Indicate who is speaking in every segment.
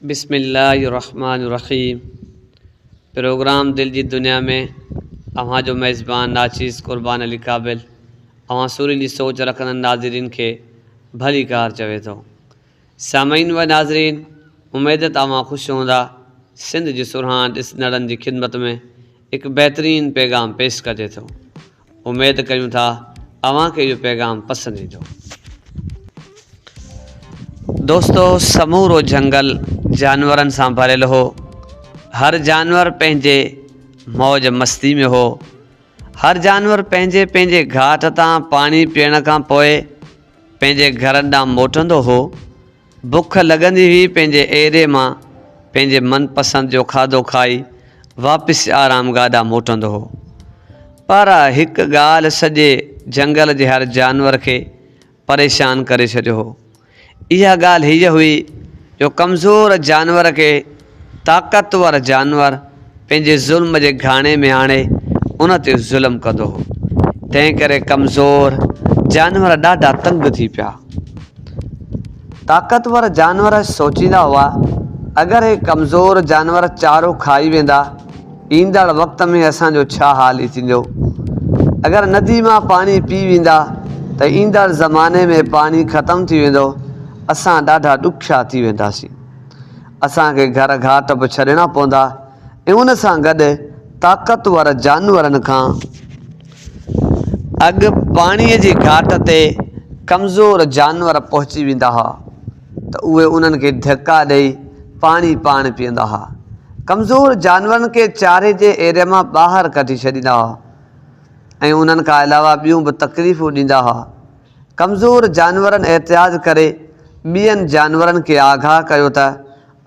Speaker 1: بسم الله الرحمٰن الرحيم پروگرام دل جي دنيا ۾ اوهان جو ميزبان ناچيز قربان علي قابل اوهان سريلي سوچ رکندڙ ناظرين کي ڀليڪار چوي ٿو. سامعين و ناظرين اميد ته اوهان خوش هوندا سنڌ جي سرهاڻ ڏسندڙن جي خدمت ۾ هڪ بهترين پيغام پيش ڪجي ٿو. اميد ڪريون ٿا اوهان کي اهو پيغام پسند ايندو. دوستو سمورو جهنگل جانورن سان ڀريل هو. هر جانور پنهنجي موج مستي ۾ هو. هر جانور پنهنجي پنهنجي گهاٽ تان پاڻي پيئڻ کان پوء پنهنجي گهرن ڏانهن موٽندو هو. بک لڳندي هئي پنهنجي ايري مان پنهنجي من پسند جو کاڌو کائي واپس آرام گاهه ڏانهن موٽندو هو. پر هڪ ڳالهه سڄي جهنگل جي هر جانور کي پريشان ڪري ڇڏيو هو. اها ڳالهه هيء هئي جو ڪمزور جانور کي طاقتور جانور پنهنجي ظلم جي گهاڻي ۾ آڻي ان تي ظلم ڪندو هو. تنهن ڪري ڪمزور جانور ڏاڍا تنگ ٿي پيا. طاقتور جانور سوچيندا هئا، اگر هي ڪمزور جانور چارو کائي ويندا، ايندڙ وقت ۾ اسان جو ڇا حال ٿيندو؟ اگر ندي مان پاڻي پي ويندا ته ايندڙ زماني ۾ پاڻي ختم ٿي ويندو، اسان ڏاڍا ڏکيا ٿي وينداسين. اسان کي گهر گهاٽ به ڇڏڻا پوندا ۽ ان سان گڏ طاقتور جانورن کان اڳ پاڻيء جي گهاٽ تي ڪمزور جانور پهچي ويندا هئا ته اهي انهن کي ڌڪا ڏئي پاڻي پاڻ پيئندا هئا. ڪمزور جانورن کي چاري جي ايريا مان ٻاهر ڪڍي ڇڏيندا هئا ۽ انهن کان علاوه ٻيون به تڪليفون ڏيندا هئا. ڪمزور جانورن احتجاج ڪري ٻين جانورن کي آگاهه ڪيو ته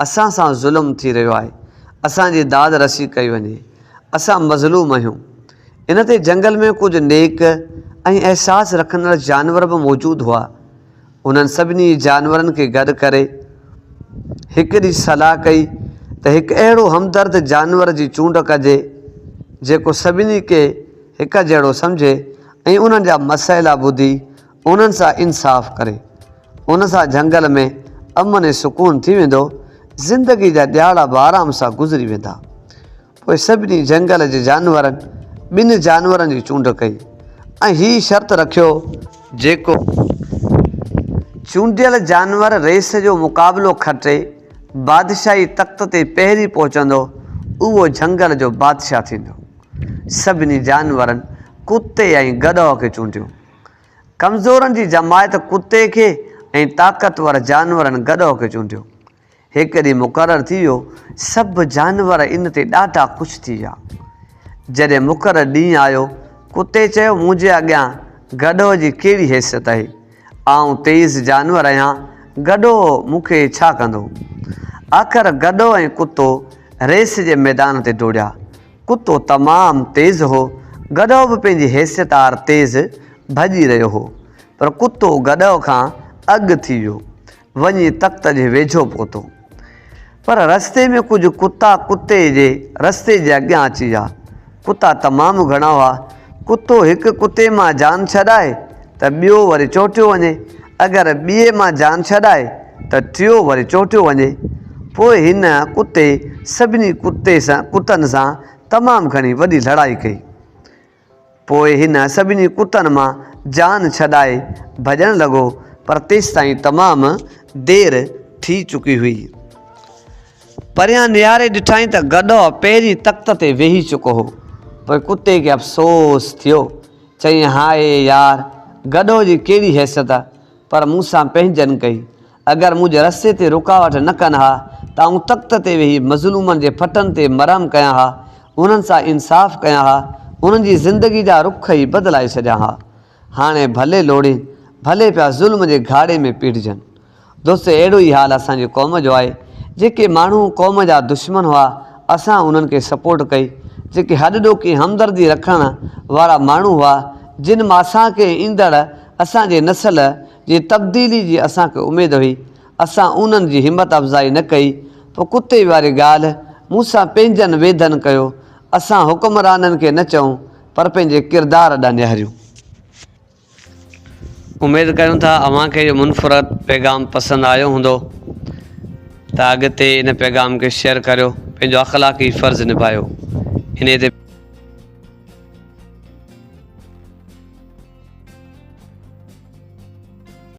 Speaker 1: اسان سان ظلم ٿي رهيو آهي، اسان جي داد رسي ڪئي وڃي، اسان مظلوم آهيون. ان تي جهنگل ۾ ڪجهه نيڪ ۽ احساس رکندڙ جانور به موجود هئا. انهن سڀني جانورن کي گڏ ڪري هڪ ڏينهن صلاح ڪئي ته هڪ اهڙو همدرد جانور جي چونڊ ڪجي، جيڪو سڀني کي هڪ جهڙو سمجهي ۽ انهن جا مسئلا ٻڌي انهن سان انصاف ڪري. ان سان جهنگل ۾ امن ۽ سڪون ٿي ويندو، زندگي جا ڏهاڙا به آرام سان گذري ويندا. پوء سڀني جهنگل جي جانورن ٻن جانورن جي چونڊ ڪئي ۽ هي شرط رکيو، جيڪو چونڊيل جانور ريس جو مقابلو کٽي بادشاهي تخت تي پهرين پهچندو، اهو جهنگل جو بادشاهه ٿيندو. سڀني جانورن ڪتي ۽ گڏهه کي چونڊيو. ڪمزورن جي جماعت ڪتي کي ۽ طاقتور جانورن گڏهه کي چونڊيو. هڪ ڏينهن مقرر ٿي ويو، سڀ جانور ان تي ڏاڍا خوش ٿي ويا. جڏهن مقرر ڏينهن آيو، ڪتي چيو، منهنجي اڳيان گڏهه جي ڪهڙي حيثيت آهي؟ آئون تيز جانور آهيان، گڏهه مون کي ڇا ڪندو؟ آخر گڏهه ۽ ڪتو ريس جي ميدان تي ڊوڙيا. ڪتو تمام تيز هو، گڏهه به پنهنجي حيثيت آهر تيز ڀڄي رهيو هو، پر ڪتو گڏهه کان اڳ ٿي ويو. وڃي تخت جي ويجهو پهتو. پر رستي ۾ ڪجهه ڪتا ڪتي جي رستي جي اڳيان اچي ويا. ڪتا تمام گهڻا هئا. ڪتو هڪ ڪتي مان جان ڇڏائي ته ٻيو وري چوٽيو وڃي. اگر ٻئي مان جان ڇڏائي ته ٽيو وري چوٽيو وڃي. پوء هن ڪتي سڀني ڪتي سان ڪتن سان تمام گهڻي وڏي لڙائي ڪئي. پوء هن سڀني ڪتن مان جان ڇڏائي ڀڄڻ لڳو، پر تيستائين تمام دير ٿي چڪي هئي. پريان نهاري ڏٺائين ته گڏهه پهرين تخت تي ويهي چڪو هو. پوء ڪتي کي افسوس ٿيو. چيائين، هاء يار! گڏهه جي ڪهڙي حيثيت، پر مون سان پنهنجن ڪئي. اگر منهنجي رستي تي رڪاوٽ نه ڪن ها ته آئون تخت تي ويهي مظلومن جي ڦٽن تي مرهم ڪيان ها، انهن سان انصاف ڪيان ها، انهن جي زندگي جا رخ ئي بدلائي ڇڏيان ها. هاڻي ڀلي لوڙين، ڀلي پيا ظلم جي گهاڙي ۾ پيڙجن. دوستو اهڙو ئي حال اسان جي قوم جو آهي. جيڪي ماڻهو قوم جا دشمن هئا، اسان انهن کي سپورٽ ڪئي. جيڪي هڏ ڏوکي همدردي رکڻ وارا ماڻهو هئا، جن مان اسان کي ايندڙ اسان جي نسل جي تبديلي جي اسان کي اميد هئي، اسان انهن جي همت افزائي نه ڪئي، پوء ڪتي واري ڳالهه مون سان پنهنجن ويڌن ڪيو، اسان حڪمرانن کي نه چئون پر پنهنجي ڪردار ڏانهن نهاريون. اميد ڪريون ٿا اوهان کي اهو منفرد پيغام پسند آيو هوندو. ته اڳتي ان پيغام کي شيئر ڪريو پنهنجو اخلاقي فرض نڀايو انهي تي.